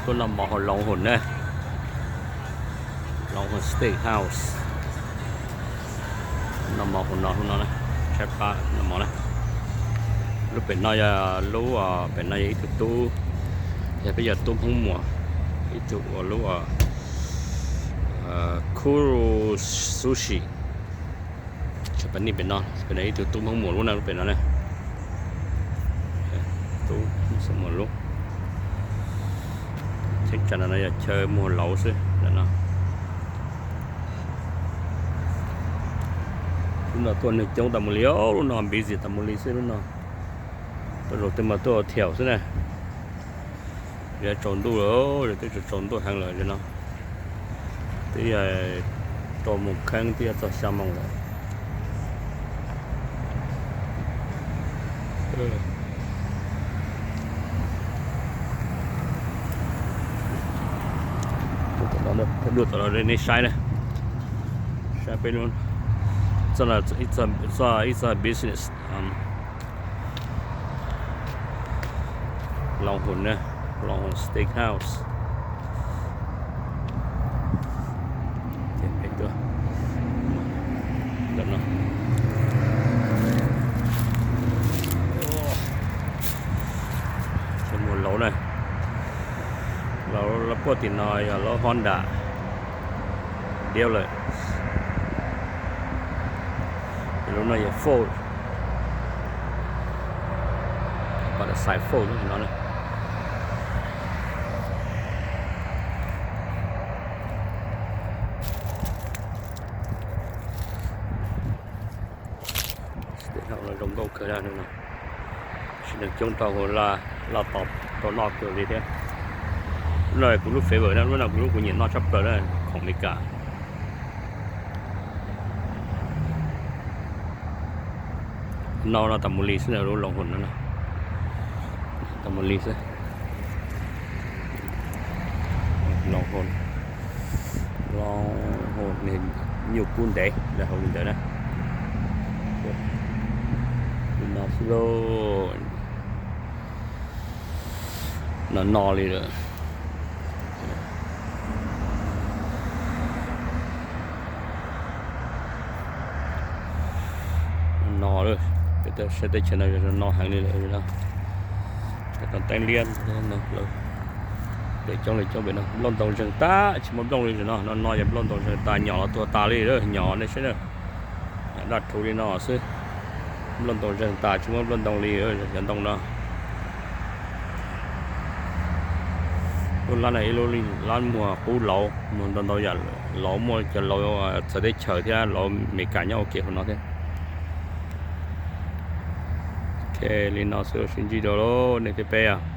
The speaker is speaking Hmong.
Tuaj noj mov hauv Longhorn na, Longhorn Steakhouse. Noj mov hauv no, lub no na, tshaib plab noj mov na. Lub pem no yog lub, pem no yog ib tug tub, yog peb yog tub Hmoob Muas, ib tug ua lub Kuru Sushi. Tsis pais nej pem no, pem no ib tug tub Hmoob Muas lub na, lub pem no na. Tub Hmoob Muas lub. Cheeb tsam no yog chaw muag lauv xwb no. Lub no tuaj neeg coob tas mus li, lub no busy tas mus li xwb lub no. Tuaj zaum twg mas tuaj thiaum xwb na. Yog tsaus ntuj lawm, twb tsaus ntuj heev lawm no. Twb yog rau mus kheeb twb yog txog xya moos lawm. Dua tom no nej saib na, saib peb lub, ib txog business. Longhorn na, Longhorn Steakhouse. Ces muag lauv na, lauv puag tim no yog lauv Honda dealer. Ces lub no yog Ford, pom xaiv Ford no na. Steakhouse no zoo nkauj kawg no. Tsis neeg coob rau hauv, laj tos tau noj kawg li thiab. Lub no kuv lub favorite na, lub no kuv lub kuv nyiam noj tshaj plaws na, khoom Amelikas. No no tas mus li xwb na, lub Longhorn no, tas mus li xwb. Longhorn, Longhorn nyuj kub ntev los hauv li ntawd na. No xwb lauj. No no li lawm. No, saib teb chaws no no heev li lawm no. Teeb liab, pem coob li coob pem no, nplooj ntoo zeeg tag tsis muaj nplooj li no, no no yog nplooj ntoo zeeg tas, nyom los tuag tas li, nyom nej saib na. Daj rhuv li no xwb, nplooj ntoo zeeg tas tsis muaj nplooj ntoo li, cov ntoo no. Lub lab no ib lub lab muag qub lauv, muag ntau ntau yam lauv, muaj cov lauv txawv teb chaws thiab lauv Amelikas nyob ua ke hauv no thiab. Ok, li no xwb los sib ntsib dua lauj nej thiab peb.